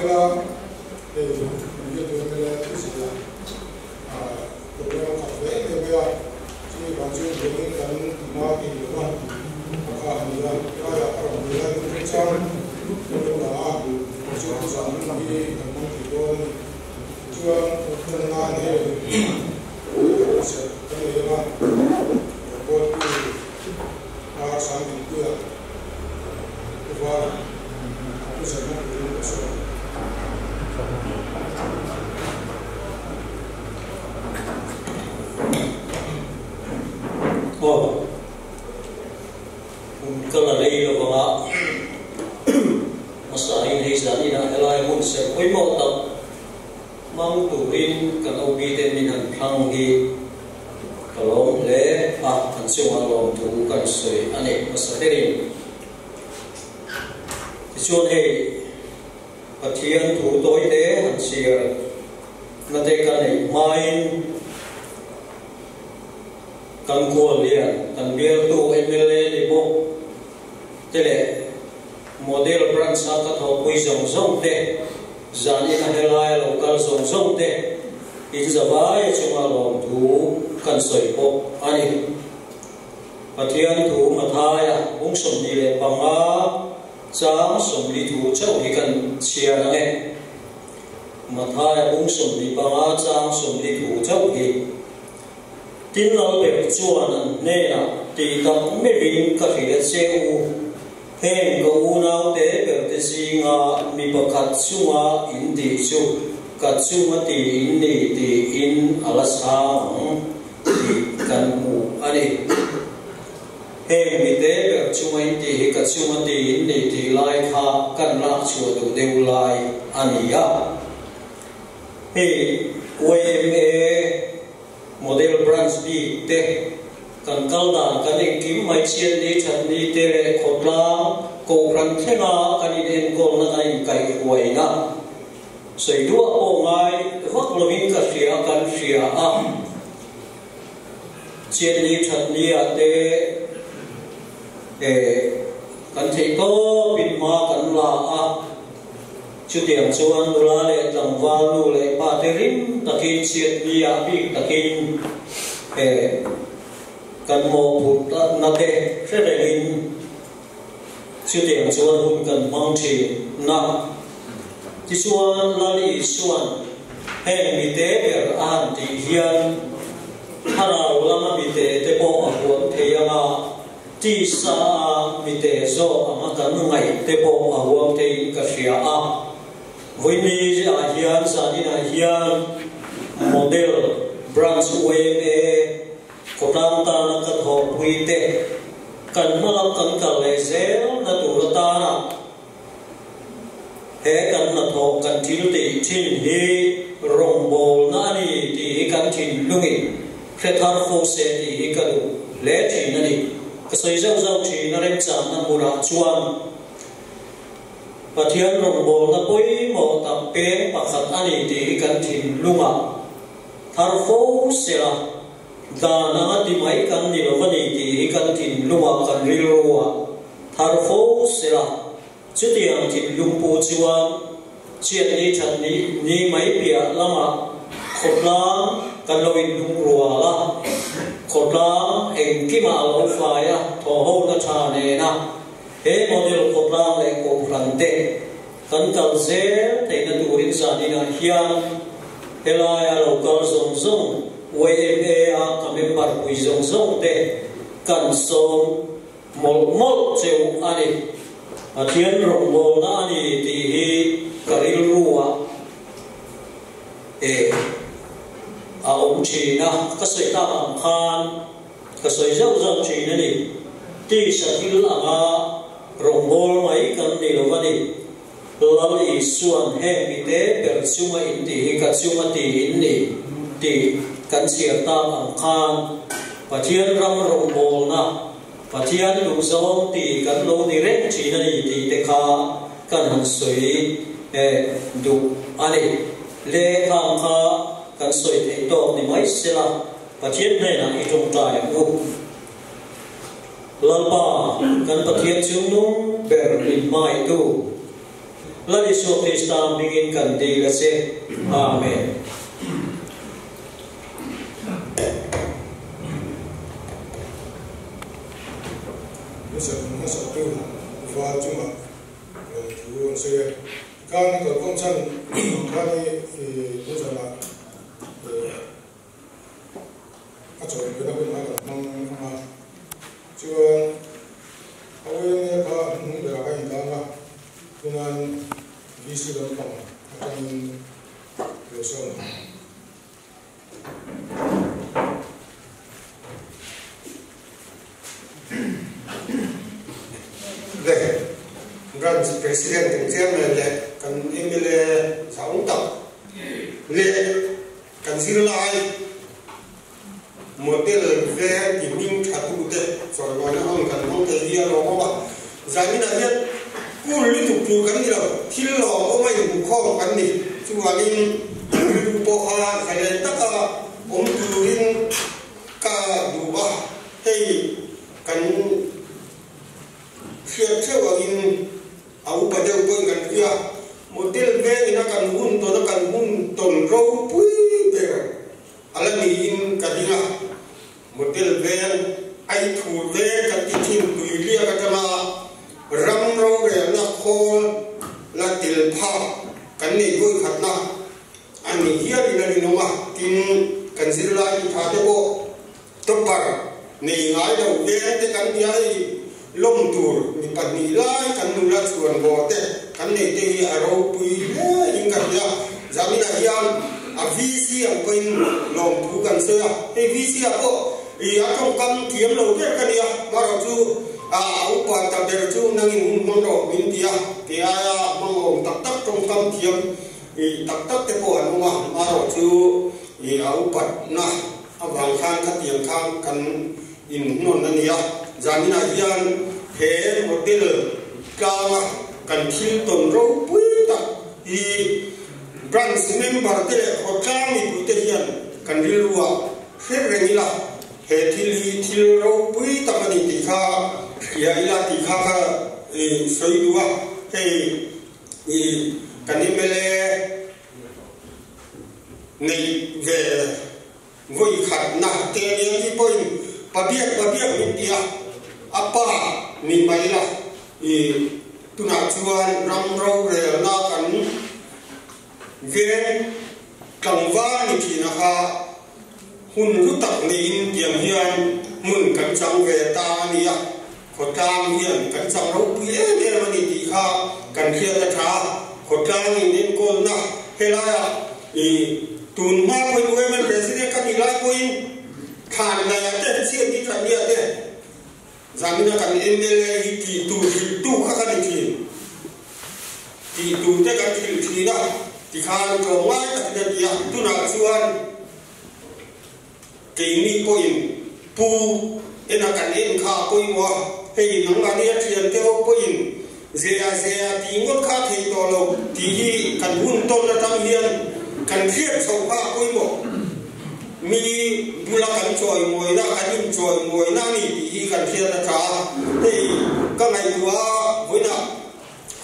ila hei kan biak tur mla thu zia program a khat ve em em mai a, chumi vang chuan buaiin kan hma tih lo va a kha a ni a, helaiah a rawn buai lai hun remchang kan lo la a, tichuan zan hun hi kan hmang thei dawn a ni. Tichuan tan nan hei kan nei ang a, rawngbawltu Ar Sangdinpuia Pu Vala thu zirna turin ka sawi. Aw, kum ka la rei lo vanga hmasa in hei zan inah helai hmun serh pawimawh tak hmang turin kan OB ten min han thlang hi Ka lawm hle a, an chungah lawmthu kan sawi a ni hmasa berin. Tichuan hei Pathian thu tawi te han chhiar na te ka neih hmain kan kual hian kan bialtu mla ni bawk te leh Model Branch a ka thawhpui zawng zawng te, zan ina helai a lo kal zawng zawng te in zavai a chunga lawmthu kan sawi bawk a ni. Pathian thu Mathaia bung 25 chang 40 thu chauh hi kan chhiar ang e. Mathaia bung 25 chang 40 thu chauh hi. Tin Lalber chuan an hnenah tih tak meuhin ka hrilh a che u, heng ka unaute berte zinga mi pakhat chunga in tih chu ka chunga ti in ni tiin a la chhang ang tih kan hmu a ni. Heng mite ber chunga in tih hi ka chunga ti in ni tih lai kha kan lak chhuah duh deuh lai a ni a. Hei YMA Model Branch bik te kan kal dan kan engkim mai chhiat ni that ni te leh khawtlang kohhran thlenga kan in enkawlna kan in kaihhuaina sawi duah pawh ngai vak lovin ka hria kan hria a. Chhiat ni that ni ah te kan theih tawpin hma kan la a. Chutiang chuan nula leh tlangval nu leh pa te rim takin chhiat ni ah bik takin kan mawhphurh na te hre rengin chutiang chuan hun kan hmang thin na. Tichuan Lal Isuan heng mite ber a han tih hian thlarau lama mite te pawh a huam thei anga, Tisa a mite zawk anga kan ngaih te pawh a huam theiin ka hria a. Vawimi ah hian zanin ah hian Model Branch YMA khawtlang tana ka thawhpui te kan hmalam kan kal leh zel na tur atana he kan hnathawh kan thil tih thin hi rawngbawlna a ni tih hi kan thinlungin hre thar fo se tih hi ka duh hle thin a ni. Ka sawi zauh zauh thin a remchanna hmunah chuan Pathian rawngbawlna pawimawh tak peng pakhat a ni tih hi kan thinlungah thar fo sela dan anga ti mai kan ni lo a ni tih hi kan thinlungah kan rilruah thar fo sela. Chutiang thinlung pu chuan chhiat ni that ni ni mai piah lamah khawtlang kan lo inlung rual a, khawtlang engkimah a lo fai a, thawhhona tha nena he model khawtlang leh kohhran te kan kal zel theihna turin zaninah hian helaia lo kal zawng zawng YMA a ka member pui zawng zawng te kan sawm Mawlh mawlh cheu a ni. Pathian rawngbawlna a ni tih hi ka rilruah e a awm thin a, ka sawi tak ang khan ka sawi zauh zauh thin a ni. Tisa thil anga rawngbâwl mai kan ni lo a ni. Lal Isuan heng mite ber chunga in tih hi ka chunga ti in ni tih kan chhiar tak ang khan Pathian ram rawngbawlna, Pathian duhzawng tih kan lo ni reng thin a ni tih te kha kan han sawi duh a ni. Lehkhang kha kan sawi theih tawk ni mai sela Pathian hnenah i tawngtai ang u. Lalpa, kan Pathian chungnung ber min hmaitu. Lal Isua Krista hmingin kan dil a che. Amen. Hmasa hmasatu val chungah lawmthu an sawi a. Tikhan kalkhawm chhan ang khan i hmuzanah a chawimawina hun a kan hmang ang a. Chuan a uiange kha a hnuhnung berah a intan a, tunan VC lampang atangin lo sawn ang. Le Branch President kan Chairman leh kan mla zahawm tak leh kan zirlai model veng ti hming tha tute chawimawina hun kan hmang thei hi a lawmawm a. Zaninah hian kul lutuk tur kan ni lo, thil lawmawm a inhmuhkhawm kan ni. Chuvangin rilru pawh kha zalen taka awm turin ka duh a, hei kan hriat theuh angin a upa deuh pawhin kan hria, model vengin a kan hun tawn a kan hun tawn ropui ber a la niin ka ring a, model veng ai thur veng kan ti thin tui liak atanga ram rorelna khawl la tel phak kan nei vawi khatna A ni hialin a rinawm a, tin, kan zirlai mi tha te pawh topper nei ngai lo veng te kan nia hei lawm tur mi pahnih lai kan nula chhuan bawh te kan nei te hi a ropui hle in ka hria. Zaminah hian a VC ang pawhin lawmthu kan sawi a, hei VC ah pawh i a tawngkam thiam lo ber ka nia, marawh chu a upa ta ber chu nangin hun hmang rawh min ti a, kei aia hmang awm tak tak tawngkam thiam I tak tak te pawh an awm a, amaherawhchu i a upatna avang khan khatiang khan kan inhnawn a ni a. Zaninah hian he model tlanga kan thil tawn ropui tak hi branch member te leh khawtlang mipuite hian kan rilruah hre reng ila, he thil hi thil ropui tak a ni tih kha hria ila tih kha ka sawi duh a. Hei. I kan mla neih ve vawi khatna te a nia tih pawhin pabiak pabiak min ti a, a pa ni mai la i tunah chuan ram rorelna kan veng tlangval ni thin a kha hun hlu tak neiin tiang hian hmun kan chang ve ta a ni a. Khawtlang hian kan chak ropui em em a ni tih kha kan hriat a tha. Khawtlang in enkawlna helaiah i tun hma pawhin UML President ka tih lai pawhin thlan laiah te chhiat ni that nia te zamina kan mla hi tih tur hrilh tu kha ka ni thin. Tih tur te kan hrilh thin a tikhan tlawmngai takin a ti a, tunah chuan Keini pawhin Pu ena kan en kha a pawimawh a, hei nangmahni a thiante ho pawhin zea zea tih ngawt kha a thei tawh lo tih hi kan hun tawn atang hian kan hriat chhoh kha a pawimawh. Mi bula kan chawimawina, kan inchawimawina a ni tih hi kan hriat a tha a, hei ka ngaihtuah a vawiinah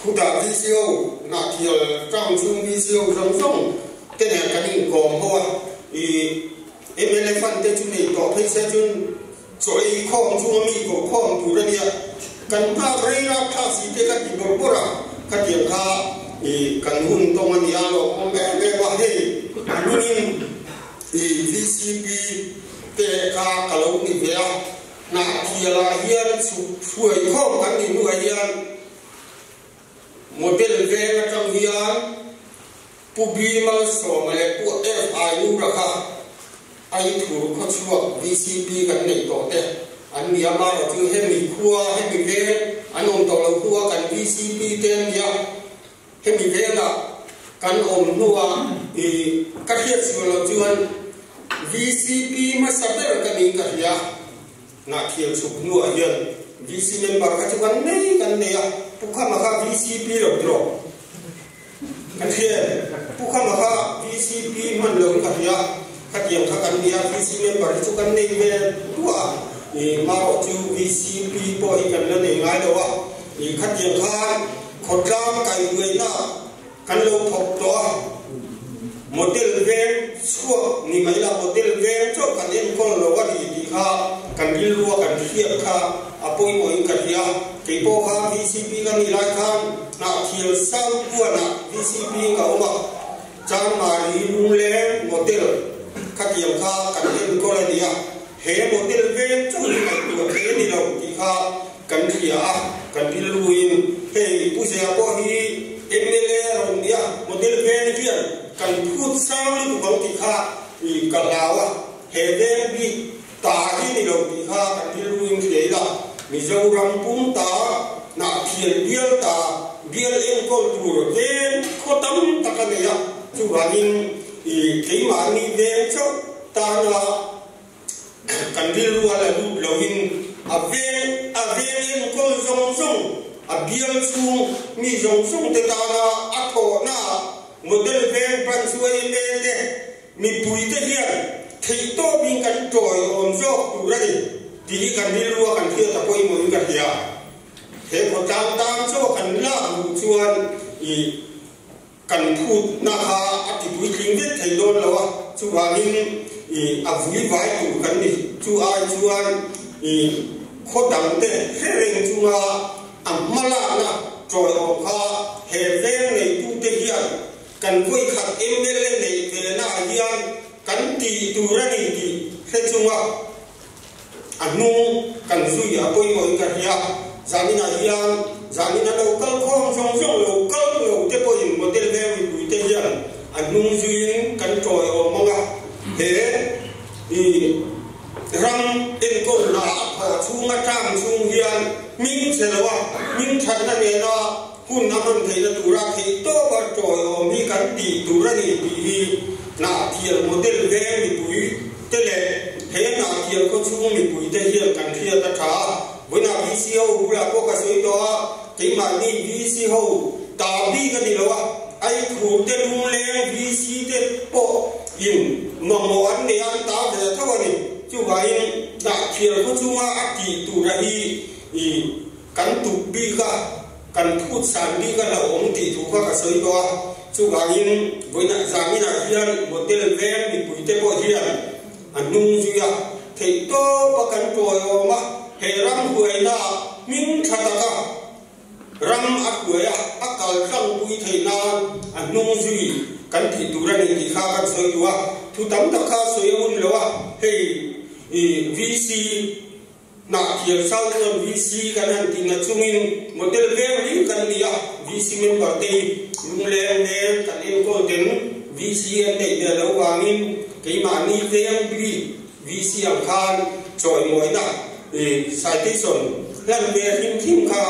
khutah VCO Hnahthial town chhung VCO zawng zawng te nen kan inkawm ho a, ih. Mla fund te chu nei tawh phei se chuan chaw ei khawm chunga mi koh khawm tur a nia. Kan nghak rei rap thlak si te ka ti bawrh bawrh a, khatiang kha ih kan hun tawng a nia lawm awm em em a, hei a lungin ih VCP te kha ka lo ni ve a, Hnahthialah hian chhuk hruai khawm kan nih hnuah hian Model veng atang hian Pu Bimal Sawma leh Pu FI Nura kha Aithur khawchhuak VCP kan neih tawh te an ni a, amaherawh chu hemi khua, hemi veng an awm tawh lo hnua kan VCP te an ni a, hemi vengah kan awm hnua i ka hriat sual loh chuan VCP hmasa ber ka niin ka hria. Hnahthial chhuk hnuah hian VC member kha chu kan nei kan nei a, Pu Khama kha VCP lo tiraw? Kan hria em? Pu Khama kha VCP hman lo in ka hria, khatiang kha kan nia, VC member hi chu kan nei ve duah a, ih marawh chu VCP pawh hi kan la nei ngai lo a, ih khatiang khan Khawtlang kaihhruaina kan lo thawk tawh a, model veng chhuak ni mai la, model veng chauh kan enkawl lo a ni tih kha kan rilrua kan hriat kha a pawimawhin ka hria. Kei pawh kha vcp ka nih lai khan Hnahthial South Buanah vcp ka awm a, Changmari Lungleng model khatiang kha kan enkawl a ni a, he model veng chauh hi ngaihtuah thei a ni lo tih kha Kan hria a, kan rilruin hei Pu Zia pawh hi mla a rawn nia, model veng hian kan phut sang lutuk ang tih kha ka hlau a, he veng bik ta hi ni lo tih kha kan rilruin hria ila, Mizoram pum ta, Hnahthial bial ta, bial enkawl tur veng khaw tam tak a nei a, chuvangin keimahni veng chauh tana Kan rilru a la lut loin a veng a veng enkawl zawng zawng, a bial chhung mi zawng zawng te tana a thawhna model veng branch yma te mipui te hian theihtawpin kan tawiawm zawk tur a ni tih hi kan rilru a kan hriat a pawimawhin ka hria. He khawtlang tan chaw kan lak luh chuan i Kan phutna kha a ti puitling vek thei dawn lo a, chuvangin i a vui vai tur kan ni. Chu ai chuan i khaw dangte hre reng chunga a hmalakna tawiawm kha he veng neitute hian kan vawikhat mla neih venaah hian kan tih tur a ni tih hre chunga A hnung kan zui a pawimawhin ka hria. Zaninah hian zanin a lo kal khawm zawng zawng lo kal lo te pawhin model veng mipuite hian a hnung zuiin kan tawiawm ang a. He i ram enkawlna a thaw chhunga tang chhung hian hming che lo a, hming thatna nena hun a hman theihna tura theihtawp a tawiawm hi kan tih tur a ni tih hi Hnahthial model veng mipui te leh he Hnahthial khawchhung mipui te hian kan hriat a tha a. Vawiinah VC ho bulah pawh ka sawi tawh a, keimahni VC ho ta bik a ni lo a, Aikhur te lungleng VC te pawh in mamawh an nei a, an ta ve tho a ni. Chuvangin Hnahthial khawchhunga a tih tura hi i Kan tuk bik a, kan phut san bik a hlauhawm tih thu kha ka sawi tawh a, chuvangin vawiinah zaninah hian model veng mipuite pawh hian a hnung zui a, theihtawp a kan tawiawm a, he ram huainaah hming tha taka ram a hruai a, a kal tlangpui theih nan a hnung zui kan tih tur a ni tih kha kan sawi duh a, thu tam tak kha sawi a hun lo a, hei VC. Hnahthial South chuan VC kan han tih na chungin model veng ring kan ni a, VC member te hi lungleng nen kan enkawl ten VC an neih ve loh vangin keimahni veng bik VC ang khan chawimawina citation hlan ve hrim hrim kha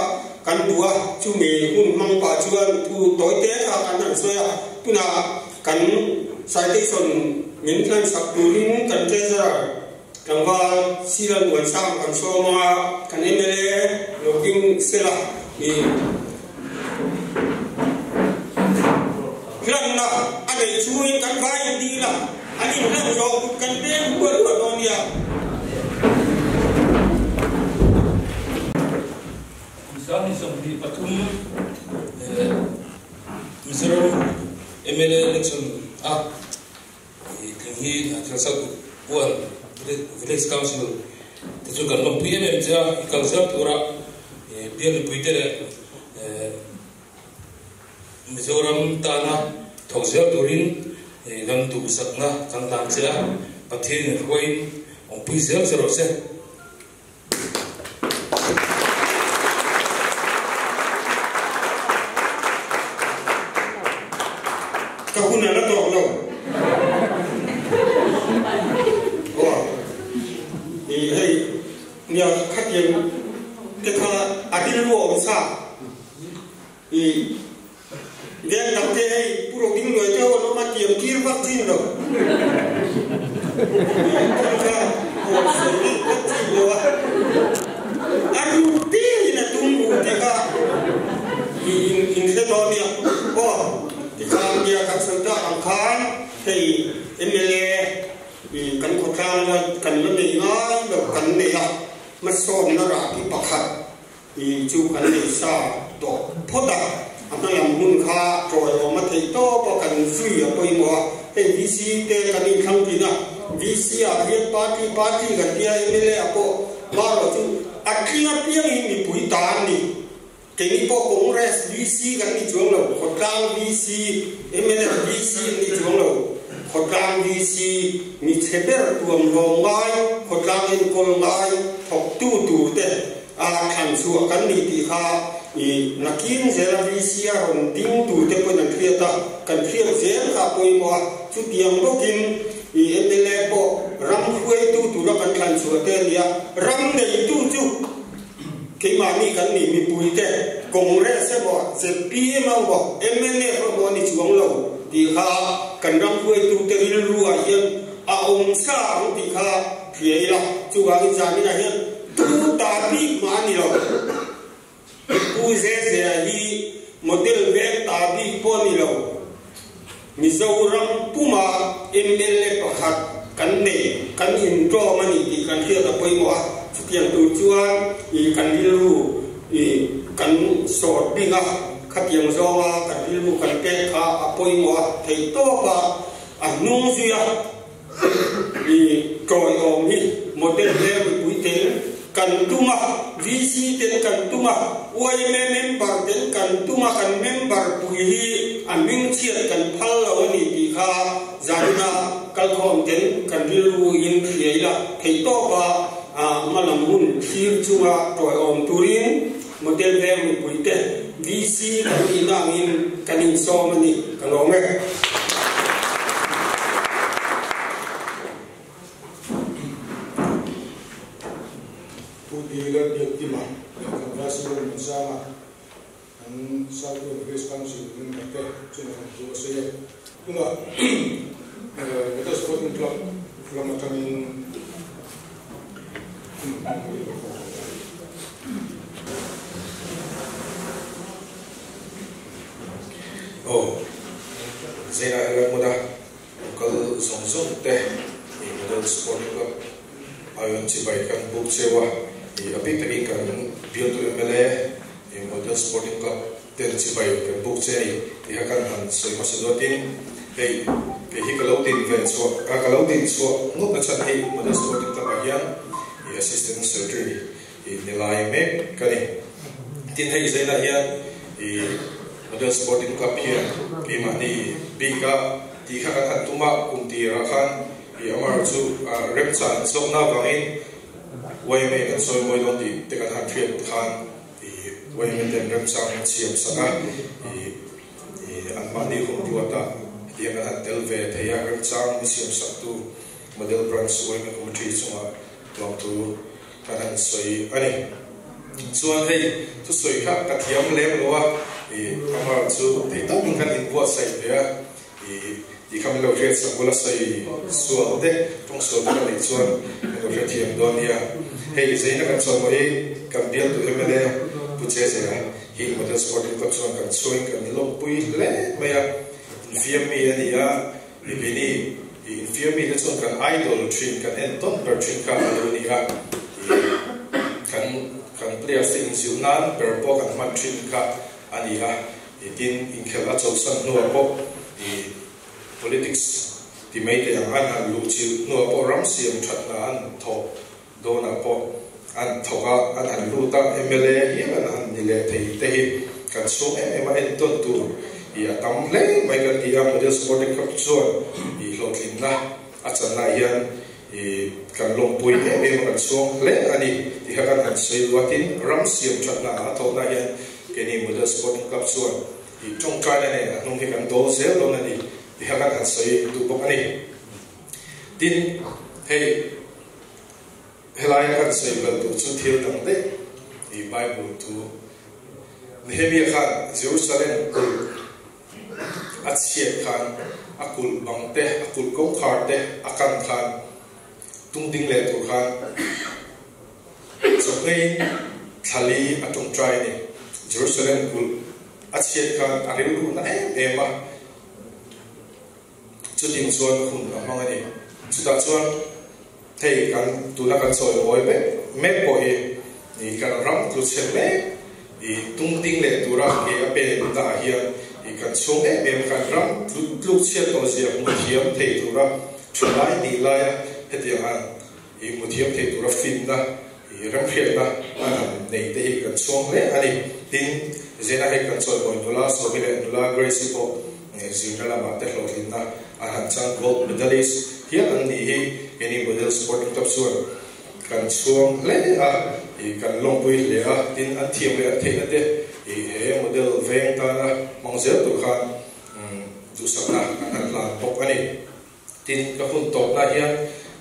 kan duh a, chumi hun hmang pah chuan thu tawi te kha kan han sawi a, tunah kan citation min hlansak turin kan treasurer Tlangval Sila Nuansang kan sawm a, kan mla lo ding sela i hlanna a neih chungin kan vai in dil a, an inhlan zawh kut kan peng hual hual dawn nia. Kum 2023 Mizoram mla election a Tling hi Thilsak Puan Village Council te chu kan lawmpui em em che a, i kal zel tura bial mipui te leh Mizoram tana thawk zel turin kan duhsakna kan hlan che a, Pathian in hruaiin awmpui zel che rawh se. Ka hun a la tawk lo. Aw, i hei nia khatiang te kha a rilru a awm sa. I veng dang te hei Pu Roding Luai te ho an awm a tiang tir vak chin lo. I thil kha huan sawi rih vak chin lo a. A ru te in a tum ru te kha i in in hre dawn nia. Aw tikhan nia kan sawi tak ang khan hei mla i kan khawtlang la kan la nei ngai lo kan nei a hmasawnna rah hi pakhat. I chu kan nei sa tawh phawt a. A hmalam hun kha tawiawm a theih tawp a, kan zui a pawimawh a. Hei VC te kan inthlang thin a, VC ah hian party party kan tia mla ah pawh marawh chu a tling apiang hi mipui ta an ni. Keini pawh Congress VC kan ni chuang lo, khawtlang VC, mnf VC an ni chuang lo. Khawtlang VC mi chhe ber tuam hlawm ngai, khawtlang enkawl ngai, thawktu tur te a thlan chhuah kan ni tih kha i nakin zela VC a rawn ding tur te pawhin an hriat a, kan hriat zel kha a pawimawh a. Chutiang bawkin i mla pawh ram hruaitu tura kan thlan chhuah te a ni a, ram neitu chu Keimahni kan nih mipuite Congress emaw, zpm emaw, mnf emaw a ni chuang lo tih kha kan ram hruaitute rilru ah hian a awm sa ang tih kha hria ila. Chuvangin zaninah hian tu ta bik mah a ni lo. Pu Zezea hi model veng ta bik pawh a ni lo. Mizoram puma mla pakhat kan nei, kan intlawm a ni tih kan hriat a pawimawh a, chutiang tur chuan ih kan rilru ih kan sawt bik a, khatiang zawnga kan rilru kan pek kha a pawimawh a, theihtawp a a hnung zui a. I tawiawm hi model hle mipui ten kan tum a, VC ten kan tum a, yma member ten kan tum a, kan member pui hi a hming chhiat kan phal lo a ni tih kha zanina kalkhawm ten kan rilru in hria ila theihtawp a hmalam hun thlir chunga tawiawm turin model veng mipui te VC kan nihna angin kan insawm a ni, ka lawm e. Pu Dila Biaktima leh kan Vice Lalmuansanga kan South West Village Council member te chungah kan thu a sawi a. Tunah Water Sporting Club lam atangin Aw, Zena helai hmuna local zawng zawng te i Model Sporting Club aiawm chibai kan buk cheu a, i a bik takin kan bialtu mla i Model Sporting Club ten chibai kan buk che a ni tih kha kan han sawi hmasa duatin hei kei hi ka lo din ve chhuah a ka lo din chhuah ngawt na chhan hi Model Sporting Club ah hian i Assistant Secretary i ni lai mek ka ni. Tin hei zainah hian i Model Sporting Club hian keimahni bik a tih kha kan han tum a, kum tirah khan i amar chu remchan zawkna avangin yma kan sawi mawi dawn tih te kan han hriat khan I Wayne ten remchang an siam sak a, i anmahni hun ruata hetiang an han tel ve thei a, remchang min siam saktu Model Branch Wayne Committee chungah lawmthu kan han sawi a ni. Chuan hei thusawi kha ka thiam lem lo a, i amar chu thei takin kan inbuatsaih ve a, i tih kha min lo hriat sak bula sawi sual te, tawng sual te ka neih chuan min lo hrethiam dawn nia. Hei zeina kan chawh pawh hi kan bialtu mla Pu Chezea hi Model Sporting Club chuan kan chhuain kan lawmpui hle mai a, infiam mi a ni a, mipini i infiam mi te chuan kan idol thin, kan entawn ber thin kha a lo ni a, i kan kan players te inzilh nan ber pawh kan hman thin kha a ni a. Tin, inkhelh a chawlhsan hnuah pawh i politics ti mai thei ang, an han luh chilh hnuah pawh ram siam that hna an thawk dawnah pawh an thawk a, an han lut a, mla hial an han ni leh thei te hi kan chhung em em a, entawn tur i a tam hle mai kan ti a, Model Sporting Club chuan i hlawhtlinna a channaah hian i kan lawmpui em em a, kan chhuang hle a ni tih kha kan han sawi luh a, tin ram siam that hna a thawhnaah hian Keini Model Sporting Club chuan i tawngtaina nen a hnung hi kan dawl zel dawn a ni tih kha kan han sawi duh bawk a ni. Tin, hei helaia kan sawi belh duh chu thil dang daih i Bible thu Nehemia khan Jerusalem kulh a chhiat khan a kulh bang te, a kulh kawngkhar te a kan khan tung ding leh tur khan Chawhngeiin thlali a tawngtai a ni. Jerusalem kulh a chhiat khan a rilru na em em a, chuting chuan hun a hmang a ni. Chutah chuan hei kan tuna kan chawi mawi mek mek pawh hi kan ram tlu chhe mek. I tung ding leh tura ke a pen naah hian i kan chhung em em khan ram tluk chhiat tawh zia hmu thiam thei tura thalai nih laia hetiang ang i hmu thiam thei tura finna i remhriatna an han nei te hi kan chhuang hle a ni. Tin, Zena hei kan chawimawi nula Sawmi leh nula Grace-i pawh zirna lamah te hlawhtlinna an han chang gold medalist hial an nih hi keini Model Sporting Club chuan Kan chhuang hle a, i kan lawmpui hle a, tin an thiam leh an theihna te i he model veng tana hmang zel tur khan duhsakna kan han hlan bawk a ni. Tin, ka hun tawpna hian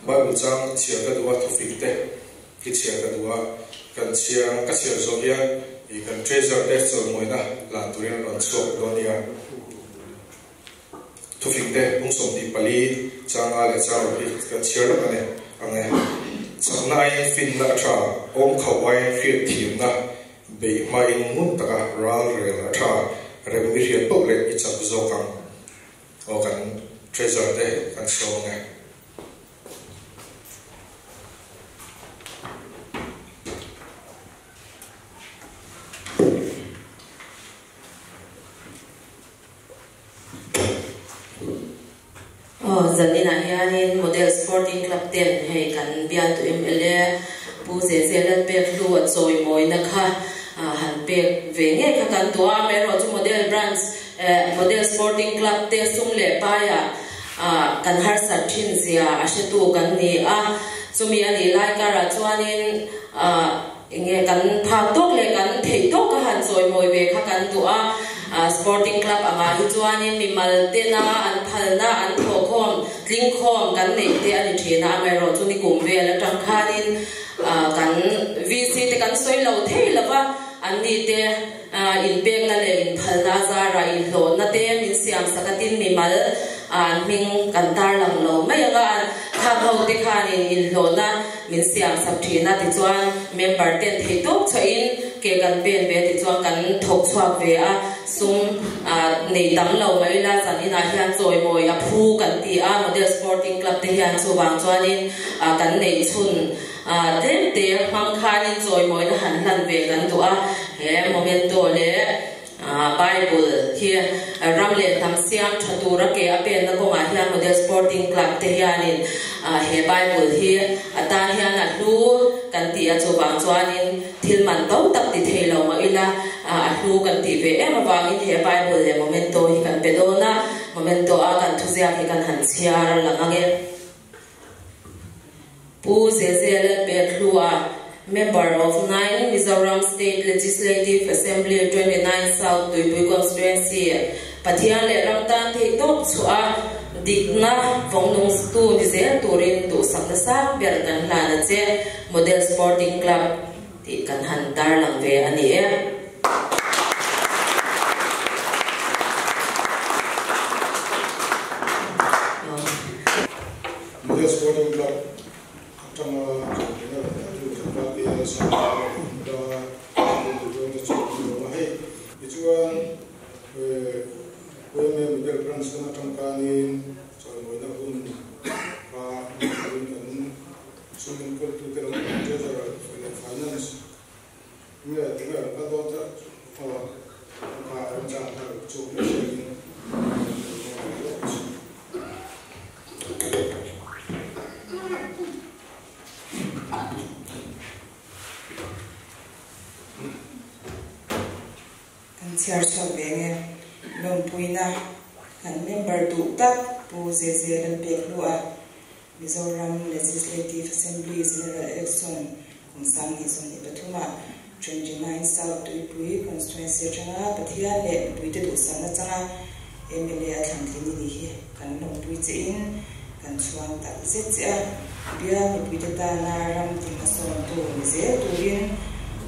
Bible chang chhiar ka duh a, thufing te hi chhiar ka duh a, kan chhiar ka chhiar zawh hian i kan treasure te chawlmawina hlan turin an rawn chhuak dawn nia. Thufing te pung 24 changa leh chang ruk hi kan chhiar lawk a ni ang e. Chakna aiin finna a tha, awm khauh aiin hriat thiamna, beih hmain ngun taka ral rel a tha, rem i hriat poh leh i chak zawk ang. Aw kan treasure te kan sawm ang e. Aw, zaninah hianin Model Sporting Club ten hei kan bialtu mla Pu Zeze Lalpek hlu a chawimawina kha han pek ve ngei kha kan duh a, amaherawhchu Model Branch Model Sporting Club te sum leh paiah kan harsat thin zia a hretu kan ni a, chumi a nih lai karah chuanin Enge kan phak tawk leh kan theih tawk ka han chawimawi ve kha kan duh a, sporting club angah hi chuanin mimal tena an phalna an thawhkhawm tlingkhawm kan neih te a ni thin a, amaherawh chu ni kum vel atang khanin kan VC te kan sawi lo thei lo va, an ni te inpekna leh inphalna a zarah inhlawhna te min siam sak a tin mimal an hming kan tarlang lo mai ang a, khang ho te khanin inhlawhna Min siam sak thin a tichuan member ten thei tawk chhuahin ke kan pen ve tichuan kan thawk chhuak ve a, sum nei tam lo mai ila zan inah hian chawimawi a phu kan ti a, Model Sporting Club te hian chuvang chuanin kan neih chhun tlem te hmang khanin chawimawina han hlan ve kan duh a, he momento leh Bible hi ram leh hnam siam tha tura ke a penna kawngah hian Model Sporting Club te hianin he Bible hi a tan hian a hlu kan ti a, chuvang chuanin thil man to tak ti thei lo mah ila a hlu kan tih ve em avangin he Bible leh Momento hi kan pe dawn a, Momento a kan thuziak hi kan han chhiar lang ang e. Pu Zeze Lalpekhlua, Member of 9 Mizoram State Legislative Assembly 29 South Tuipui Constituency, Pathian leh ram tan theih tawp chhuah a dikna vawngnungtu ni zel turin duhsakna sang ber kan hlan a che, Model Sporting Club tih kan han tarlang ve a ni e. Model Sporting Club atanga chawnghilh a rawn dah tu tlangval te Sangha leh Hmunda an duh dawn te chu an lawm a hei. Tichuan YMA Model Branch lam atang kanin chawimawina hun kha hmang turin kan sum enkawltute lam Treasurer leh Finance nge tinge a lo kal dawn ta aw kha remchang kha lo chhuak mai hriain Kan chhiar chhuak ve nge lawmpuina kan member duh tak Pu Zeze Lalpekhlua Mizoram Legislative Assembly General Election kum 2023 ah 29 South Tuipui Constituency atanga Pathian leh mipuite duhsakna changa mla a thlan tlin i nih hi kan lawmpui che in kan chhuang tak zet che a, bial mipuite tana ram ti hmasawntu ni zel turin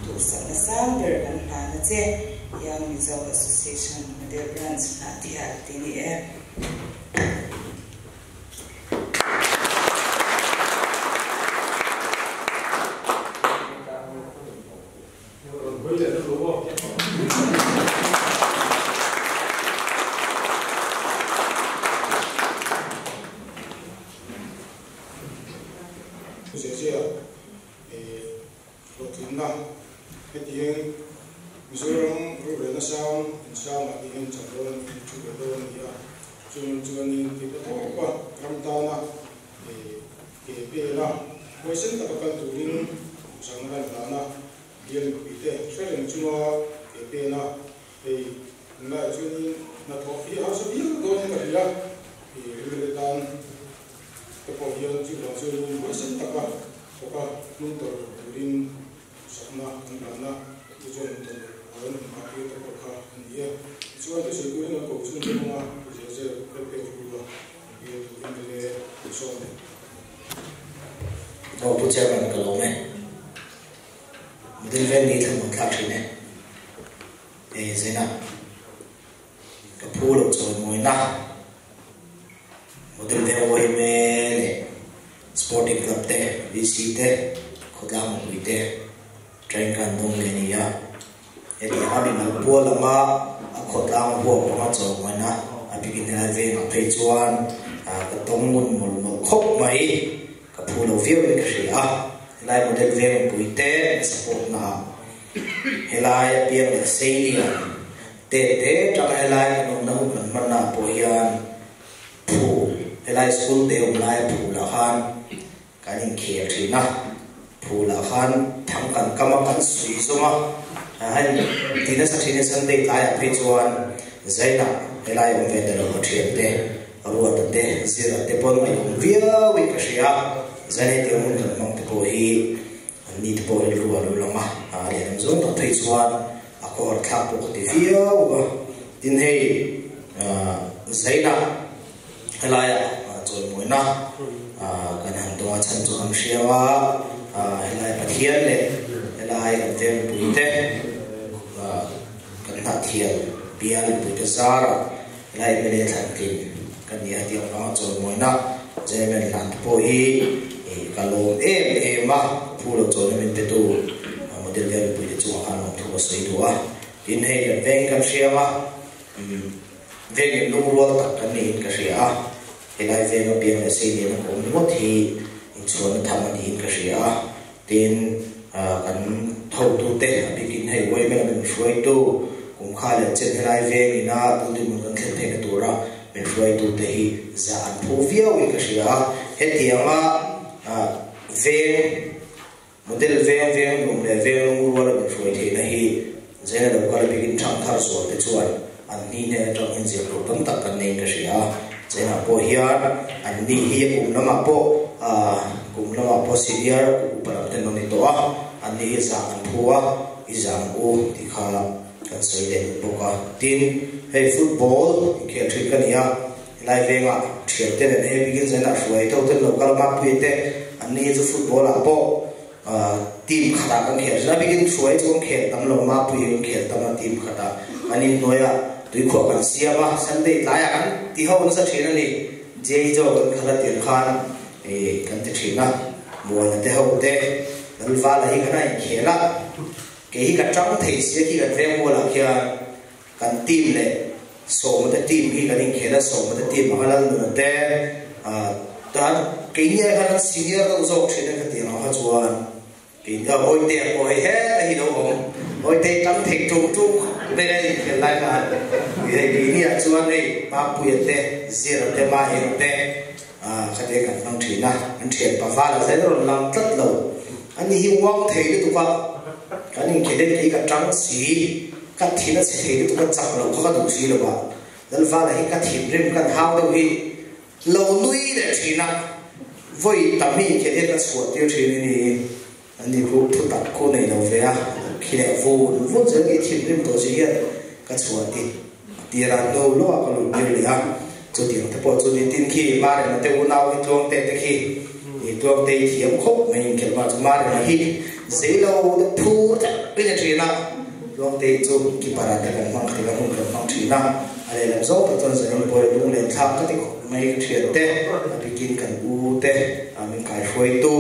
duhsakna sang ber kan hlan a che, Young Mizo Association Model Branch Hnahthial ti ni e. Zezia hlawhtlinna hetiang Mizo Chung chuanin tihpatawpa ram tana ke pela huaisen taka kal turin duhsakna kan hlan a, bial mipuite hre reng chunga ke pela hei tunlaiah chuanin hnathawh hi a harsa viau dawnin ka hria. Rilru tan te pawh hian chuvang chuanin huaisen taka thawka hnung tawrh turin Sakna kan hlan a, chu chuan tawrh a rawn inhmah tir ta pawh kha a ni e. Tichuan, thusawi turin an ko chhung te hmanga thu zel zel rel pek ru a, an bial tu mla an sawm leh. Aw Pu Chairman ka lawm e. Model vel ni thla thlak thin e. E Zena ka phu lo chawi mawina Model vel yma leh Sporting Club te, VC te, khawtlang mipui te train khan dawng leh a ni a. Heti a mimal pual anga a khawtlang huap anga chawi mawina a bikin helai vengah phei chuan ka tawng ngun mawlh mawlh khawp mai. Ka phu lo viau in ka hria a, helai model veng mipui te an support na ah helai a piang leh sei lian te te tanga helai kan awmna hun kan hman na ah pawh hian phu helai school te awm lai a phul ah khan kan inkhel thin a, phul ah khan thang kan kam a kan sui zawm a, hei ti nasa thin in Sunday tlai ah phei chuan Zainah helai awm ve ta lo ka thian te. Ruata te, Zira te pawn ngaihawm viauin ka hria. Zan hetiang hun kan hmang te pawh hi an ni te pawh rilru a lo lang a, a lehlam zawng tak phei chuan a khawhar thlak pawh ka ti viau a. Tin hei Zaina helaia chawimawina kan han dawn a chhan chu kan hria a, helai Pathian leh helai kan vengpui te kan hnahthial bial puite zarah Helai mla thlan tlin ka ni a tih avanga chawimawina German hlan te pawh hi ka lawm em em a, phu lo chawina min petu model vel mipui te chungah khan lawmthu ka sawi duh a. Tin hei kan veng hi kan hria a, veng in lungrual tak kan niin ka hria a, helai veng a piang leh sei nen a ka awm ringawt hi inchhuanna tham a niin ka hria a. Tin, kan hotute a bikin hei Uaimel a min hruaitu kum kha leh chen helai vengin a building hmun kan thlen theihna tura min hruaitute hi zah an phu viauin ka hria a. Hetianga veng, model veng, veng nuam leh veng lungrual a min hruai theihna hi Zaina lo kal a bikin thangthar zual te chuan an ni hnen atang hian zir tur tam tak kan neiin ka hria a. Zaina pawh hian an ni hi kum lamah pawh kum lamah pawh senior kum upa lam ten an ni tawh a, an ni hi zah an phu a, i zam u tih kha kan sawi leh duh bawk a. Tin, hei football inkhel thin ka ni a, helai vengah thian te nen hei bikin Zaina hruai tho ten lo kal Mapuia te an ni hi chu football ah pawh Team khatah kan khel thin a, bikin hruai chu kan khel tam lo, Mapui hi kan khel tam a, team khatah kan inhnuai a, tuikhuah kan siam a, Sunday tlaiah kan ti ho nasa thin a ni, Jei Joe kan khalh a tir khan kan ti thin a, Muana te ho te, Lalvala hi kan a inkhel a, kei hi ka tang thei si a khi kan veng mualah khian kan team leh Sawma te team hi kan inkhel a, Sawma te team anga Lalnuna te tan keini ai khan an senior deuh zawk thin a ka tih ang kha chuan keini a Awite pawh hei heta hi lo awm, Awite tam thei tum tum vel a inkhel lai khan hei keini ah chuan hei Papuia te, Zira te, Maheng te khate kan hmang thin a, an thian paval a zel rawn lang tlat lo, ani hi uang thei lutuk a, kan inkhel in kei ka tang si. Ka thin a chhe thei lutuk a chak loh kha ka duh si lo a, Lalvala hi ka thinrim kan hau deuh hi lo nui leh thin a, vawi tam hi inkhelh hian ka chhuah tir thin a ni, ani khu thu tak khu nei lo ve a, khi leh vun vun zel hi thinrim tawh si hian ka chhuah ti tir a, hnu lawkah ka lut tir leh a, chutiang te pawh chu ni tin khi Marema te unau hi Tluangte te khi Tluangte i thiam khawp mai inkhelh hma chu Marema hi zei lo deuh phur tlat in a thin a. Tluangte chu keeper ah te kan hmang kha ti kan hun kan hmang thin a, a lehlam zawng tak chuan Zanin pawh hi lunglen thlak ka ti khawp mai ka thian te, a bikin kan u te, min kaihruaitu,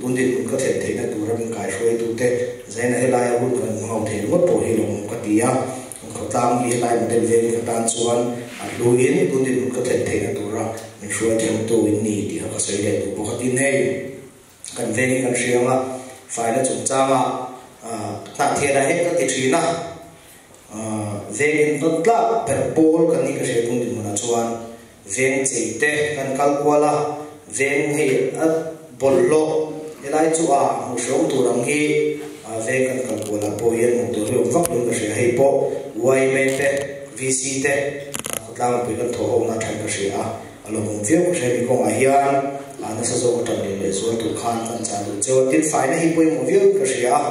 tun dinhmun ka thlen theihna tura min kaihruaitu te, Zaina helaia hun kan hmang thei ringawt pawh hi lawmawm ka ti a, kan khawtlang hi helai model vengin ka tan chuan a hluin tun dinhmun ka thlen theihna tura min hruai thlengtu in ni tih kha ka sawi leh duh bawk a tin hei. Kan veng hi kan hria ang a, faina chungchanga hnahthianah hian ka ti thin a, veng in tawn tlak ber pawl kan nih ka hria tung dinhmunah chuan Veng chei te kan kal kual a, veng hei a bawlhhlawh helai chu a hmu hrehawm tur ang hi veng kan kal kual ah pawh hian hmuh tur hi awm vak lovin ka hria. Hei pawh yma te, VC te khawtlang mipui kan thawh ho na than ka hria a, a lawmawm viau ka hria. Mi kawngah hian nasa zawk a tan leh lehzual tur khan kan chah duh cheu a, tin faina hi pawimawh viauin ka hria a,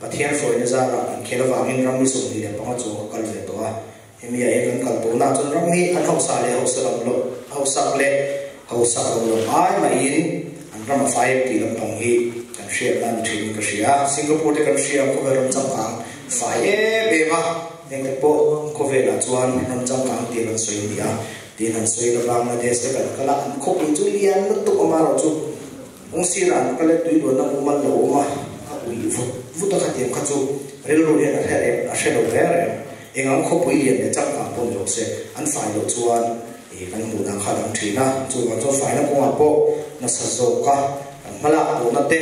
Pathian hruaina zarah inkhel avangin ram hi 25 chuang ka kal ve tawh a. Hemi ah hian kan kal tawhna chuan ram hi an hausa leh hausa lam lo, hausak leh hausak lo lam ai maiin an ram a fai em tih lampang hi kan hriat nan thin in ka hria. Singapore te kan hria khawvel ram changkang fai em em a, heng te pawh khawvelah chuan ram changkang tih an sawi a ni a, tiin han sawi la Bangladesh te kan kal a, an khawpui chu lian lutuk awm a erawh chu kawng sirah an kal e tui luanna mumal lo awm a, a uih vut vut a khatiang kha chu rilru hian a hre reng a hre lo reng reng. Eng ang khawpui lian leh changkang pawh ni rawh se, an fai loh chuan ih kan hmuh dan kha a dang thin a, chuvang chuan faina kawngah pawh nasa zawka kan hmalak tawhna te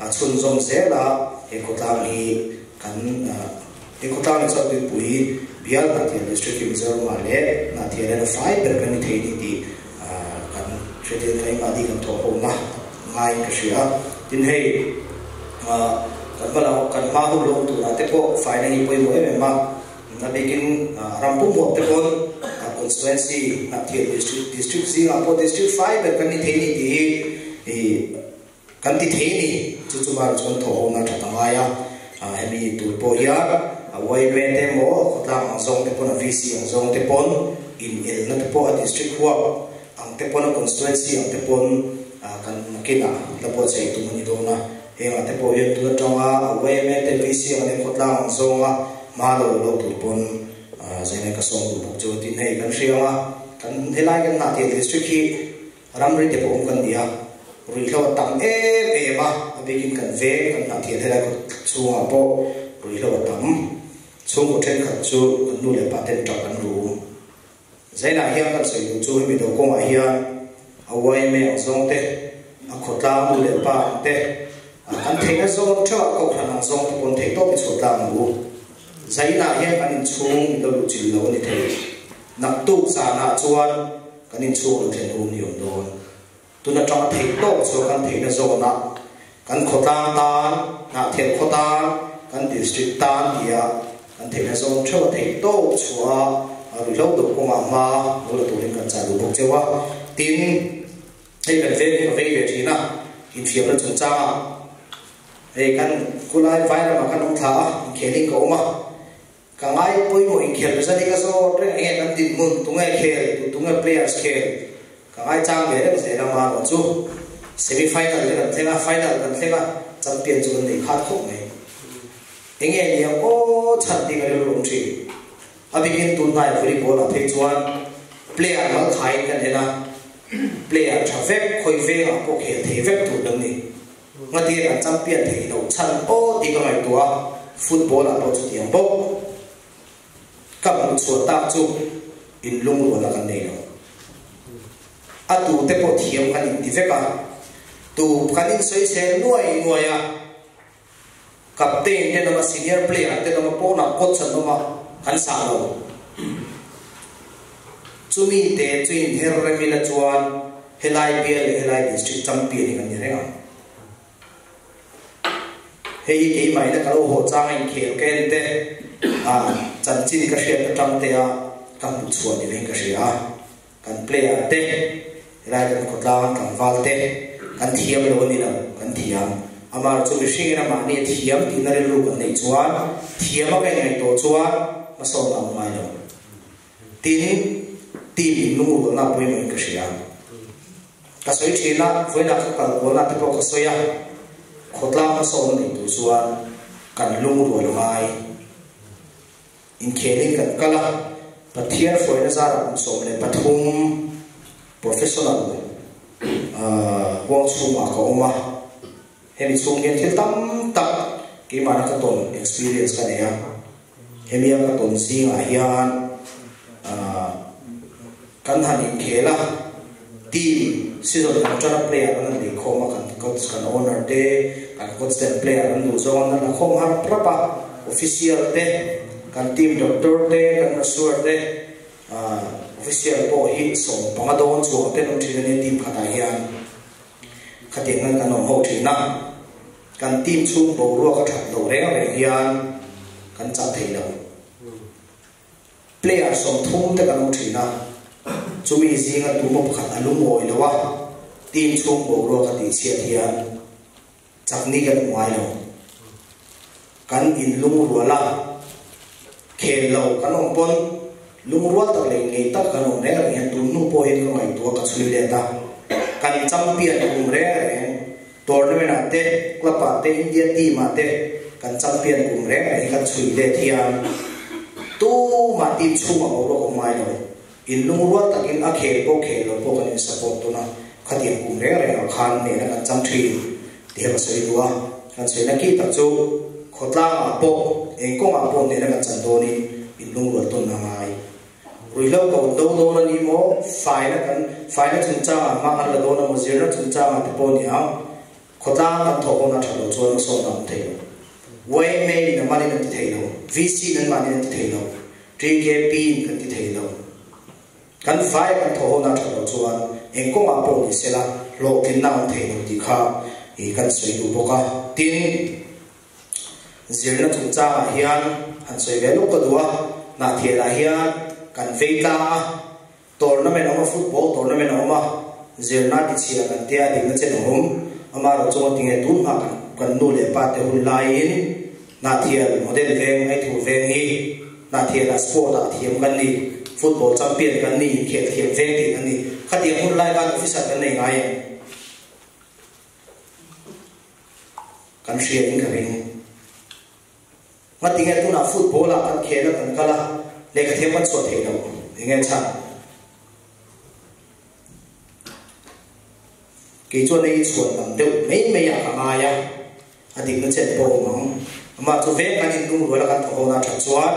a chhunzawm zel a, he khawtlang hi kan he khawtlang leh chuan tuipui bial Hnahthial District hi Mizoramah leh Hnahthial hian a fai ber kan ni thei ni tih kan hretin kan engmahni kan thawh hona ngaiin ka hria a. Tin hei kan hma lam kan hma hun lawm turah te pawh faina hi pawimawh em em a, a bikin ram pum huap te pawn constituency Hnahthial district district zingah pawh district fai ber kan ni thei ni tih hi Kan ti thei ni, chu chu mara chuan thawh hona tha ta ngai a, hemi tur pawh hian a yma te emaw khawtlang ang zawng te pawn a VC ang zawng te pawn in elna te pawh a district huap ang te pawn a constituency ang te pawn kan nakinah la buatsaih tum a ni dawn a, hengah te pawh hian tun atanga a yma te VC ang leh khawtlang ang zawnga hma lo lo tur pawn zainai ka sawm duh bawk chu a tin hei kan hria ang a, kan helai kan Hnahthial district hi Ramri te pawh awm kan ni a, ruihhlo a tam em em a, a bikin kan veng kan hnah thial helai kawt chhungah pawh ruihhlo a tam. Chhungkaw thenkhat chu kan nu leh pa ten tap an ru. Zainah hian kan sawi duh chu hemi do kawngah hian a yma ang zawng te, a khawtlang nu leh pa ang te, kan theihna zawn theuh ah kohhran ang zawng te pawn theih tawp i chhuah tlang ang u. Zainah hian kan inchhung min lo luh chilh lo a ni thei. Naktuk zanah chuan Kan inchhung lo thlen hu ni awm dawn. Tun atanga theih tawk chu kan theihna zawnah kan khawtlang tan, Hnahthial khaw tan, kan district tan tia kan theihna zawn theuh a theih tawk chhuah a ruihhlo deuh kawngah hma lo la turin kan chah duh bawk cheu a. Tin, hei kan veng hi ka vei ve thin a, infiamna chungchangah hei kan khulai vairamah kan awm thla a, inkhelhin ka awm a. Ka ngai pawimawh inkhel zan hi ka zawt reng enge kan dinhmun tunge khel tu tunge players khel ka ngai chang ve reng zel a marawh chu semi final te kan thleng a final kan thleng a champion chu kan nei khat khawp mai enge ni ang aw chhan tih ka rilru awm thin a bikin tunhnai volleyball ah phei chuan player mal thaiin kan en a player tha vek khawi vengah pawh khel thei vek tur kan ni. Ngatir kan champion theih loh chhan aw tih ka ngaihtuah a, football ah pawh chutiang bawk. Ka hmuh chhuah tak chu in lungrualna kan nei lo. A tu te pawh thiam kan inti vek a, tu kan insawisel nuai nuai a, captain te lama senior player te lama pawnah coach an awm a, kan sah lo. Chumi te chu inher rem ila chuan Helai bial leh helai district champion hi kan ni reng ang. Hei hi keimah ina ka lo haw chang a inkhel ka en te, a chanchin ka hriat atang te a ka hmuh chhuah ni veng ka hria a. Kan player te, helai kan khawtlang tlangval te kan thiam lo a ni lo, kan thiam. Amah chu mihringin amahni a thiam tihna rilru kan neih chuan thiam a ka inngaihtuah chuan hmasawn a awm ngai lo. Tin, team in lungrualna pawimawhin ka hria. Ka sawi thin a, vawiinah ka kal kualna te pawh ka sawi a, khawtlang hmasawn nei tur chuan kan lungrual a ngai. Inkhelin kan kal a, Pathian hruaina zarah kum 13 professional huang chhungah ka awm a, hemi chhung hian thil tam tak keimahna ka tawn experience ka nei a. Hemia ka tawn zingah hian kan han inkhel a, team season kan tana player an han lei khawm a, kan coach kan owner te, kan coach ten player an duh zawng an han la khawm har prap a, official te, kan team doctor te, kan masseur te. Official pawh hi 15 dawn chuang ten awm thin a nia team khatah hian khatiang hian kan awm ho thin a. Kan team chhung boruak a that loh reng reng hian kan chak thei lo. Player 30 te kan awm thin a, chumi zinga tumaw pakhat a lungawi lo a, team chhung boruak a tihchhiat hian chakni kan hmu ngai lo. Kan inlungrual a, khel lo kan awm pawn lungrual tak leh inngei tak kan awm reng reng hian tun hnu pawh hian ka ngaihtuah ka chhui let a, kan champion kum reng reng tournament ah te, club ah te, India team ah te kan champion kum reng reng hi kan chhui let hian tumah team chhungah boruak awm ngai lo. Inlungrual takin a khel pawh khel lo pawh kan in support tun a, khatiang kum reng reng ah khan nena kan chang thin tih ka sawi duh a, kan sawina ki tak chu khawtlang ah pawh eng kawng ah pawh nena kan chan dawn in inlungrual tawn a ngai. Ruihhlo ko do dawn a ni maw, faina kan faina chungchang ah hma kan la dawn a maw, zirna chungchang ah te pawh a ni ang, khawtlang kan thawh hawn a tha lo chuan a sawn a awm thei lo. YMA in a man in an ti thei lo, VC in an mahni in an ti thei lo. TKP in kan ti thei lo. Kan fai a kan thawh hona tha lo chuan eng kawngah pawh ni sela hlawhtlinna a awm thei lo tih kha kan sawi duh bawk a. Tin, zirna chungchangah hian han sawi ve lawk ka duh a, Hnahthialah hian kan vei tlang a, Tournament a awm a, football tournament a awm a, zirna tichhia kan tia dikna chen a awm. Amaherawh chuan tinge tun hma kan nu leh pa te hun laiin Hnahthial model veng, Aithur veng hi Hnahthial ah sport ah thiam kan ni, football champion kan ni, inkhel thiam veng tih kan ni. Khatiang hun lai khan officer kan nei ngai em? Kan hria in ka ring. Ngatinge tunah football ah kan khel a kan kal a, lehkha thiam kan chhuah theih loh enge chhan? Kei chuan hei chhuan lam deuh mai mai ah ka ngai a, a dikna chen pawh awm ang. Amah chu veng kan inlung rual a kan thawh hawn a that chuan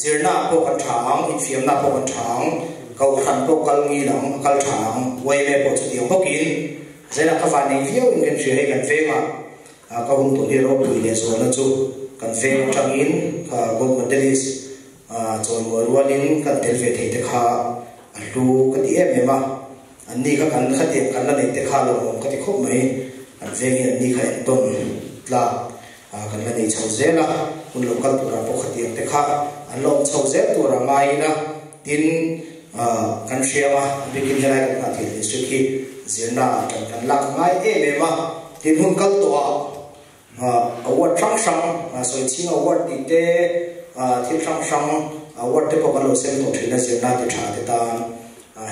zirna ah pawh kan tha ang, infiamna ah pawh kan tha ang, kohhran pawh kal ngil ang, a kal tha ang, yma pawh chutiang bawkin Zainah ka van nei viau in kan hria hei kan vengah Ka hun tun hi ropui leh zualna chu kan veng atangin gold medalist chawimawi rualin kan tel ve thei te kha a hlu ka ti em em a, an ni kha kan khatiang kan la neih te kha lawmawm ka ti khawp mai, kan vengin an ni kha entawn tlak kan la nei chho zel a, hun lo kal turah pawh khatiang te kha an la awm chho zel tur a ngai ila tin kan hriam a, a bikin helai kan nghah thil district hi zirna ah tan kan lak ngai em em a. Tin hun kal tawh ah award hrang hrang sawichhing award tih te thil hrang hrang award te pawh kan lo sem tawh thin a zirna ti tha te tan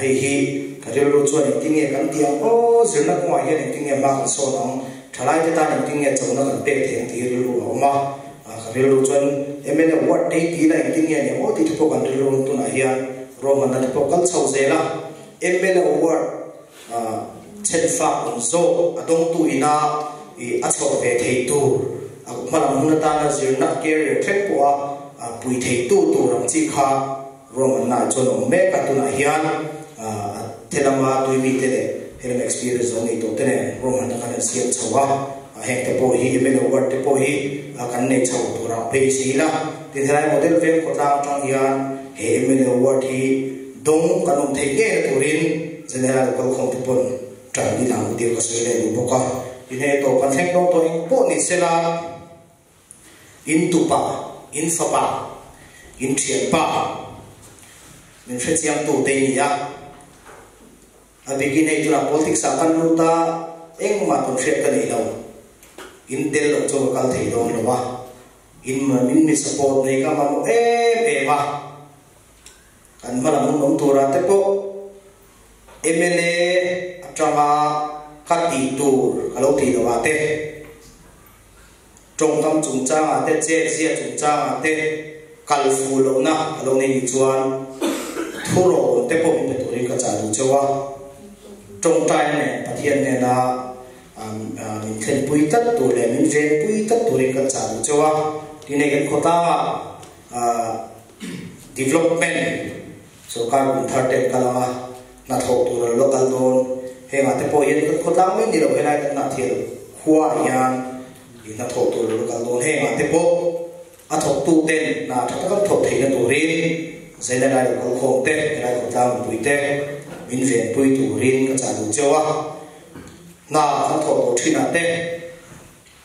hei hi ka rilru chuan engtin nge kan tih ang aw zirna kawngah hian engtin nge hma kan sawn ang thalai te tan engtin nge chona kan pek thei ang tih hi rilru a awm a ka rilru chuan mla award te hi ti ila engtin nge ni ang aw tih te pawh kan rilru tunah hian ruahmanna te pawh kal chho zel a mla award Chhenfak awm zawk a dawngtu ina a chhawr ve thei tur, a hmalam hun atana zirna career thleng pawha pui theitu tur ang chi kha ruahmanna ah chuan a awm mek a. Tunah hian a thelama tuimite leh helam experience lo nei tawh te nen ruahmanna khan an siam chho a, heng te pawh hi MLA ward te pawh hi kan nei chho turah phei si ila. Tin, helai model veng khawtlang atang hian he MLA ward hi Dawng kan awm theih ngei na turin General kalkhawm te pawn tan ni lang tir ka sawi leh duh bawk a. Inheh tawh kan thleng dawn tawh eng pawh ni sela, in tupa, in fapa, in thianpa, min hrechiang tu te i ni a. A bikin hei tunah politics ah kan lut a, engmah tawn hriat ka nei lo. In tel loh chu ka kal thei dawn lo a. In min mi support nei ka mamawh em em a. Kan hmalam hun awm turah te pawh mla atanga ka tih tur ka lo tih loh ah te, tawngkam chungchangah te, chetzia chungchangah te kal fuh lohna ka lo nei nih chuan thurawn te pawh min pe turin ka chah duh cheu a. Tawngtaina nen Pathian hnena min thlenpui tlat tur leh min venpui tlat turin kan chah duh cheu a. Tin hei kan khawtlangah Development sorkar kum thar te an kal ang a, hnathawh tur a lo kal dawn. Hengah te pawh hian kan khawtlang mai ni lo helai kan hnahthial khuaah hian hnathawh tur a lo kal dawn. Hengah te pawh a thawktu ten hna tha taka thawk theihna turin Zaina lai lo kal khawm te, helai khawtlang mipui te min venpui turin ka chah duh cheu a. Hna kan thawh tawh thinah te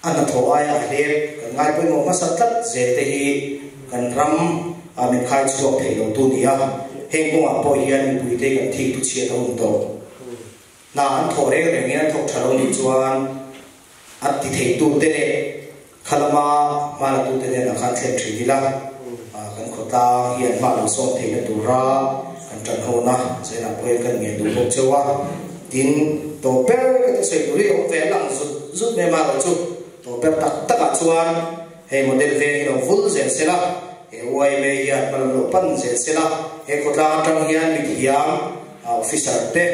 a hnathawh aia a hlep kan ngai pawimawh hmasa tlat zel te hi kan ram ah min khai chhuak thei lo tu ni a. Heng kawngah pawh hian mipui te kan thik thu chhiat a hun tawh. Hna an thawh reng rengin an thawk tha lo nih chuan a ti theitute leh kha lama hmalatute hnenah khan thlen thin ila, kan khawtlang hian hma lo sawm theihna tura kan tan hona zainah pawh hian kan ngen duh bawk cheu a. Tin, tawper ka ti sawi tur hi a awm ve a lang zut zut mai mah lo chu tawper tak takah chuan hei model veng hi lo vul zel se la, he YMA hian hma lam lo pan zel se la, he khawtlang atang hian mithiam officer te,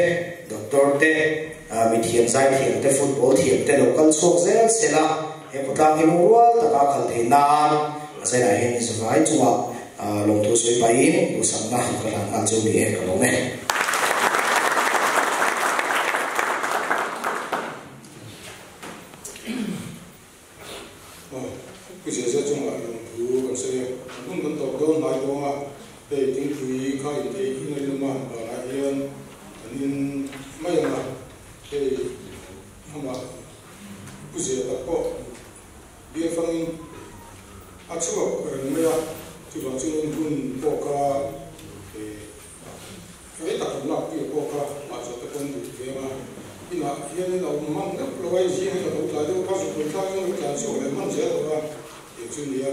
doctor te, mithiam zaithiam te, football thiam te lo kal chhuak zel se la, he khawtlang hi lungrual taka a khal theih nan a zainah hian zavai chungah lawmthu sawi pahin duhsakna ka hlan nghal chu ni e, ka lawm e. Pu Zeza chungah lawmthu kan sawi a, kan hun kan tawp dawn hnai dawn a, hei thingpui kha intheih in a lum a, banah hian kan in mai ang a, hei amah Pu Zia tak pawh bial fangin a chhuak reng mai a, chuvang chuan hun pawh kha Rei tak kan lak tir pawh kha mah zawh te pawn duh veng a, inah hianin a awm hman deuh lo a, inzing hi ka lo tlai deuh a, ka zuk lo thlak hian lo tlan chhuak leh hman zel tawh a, tih chu nia.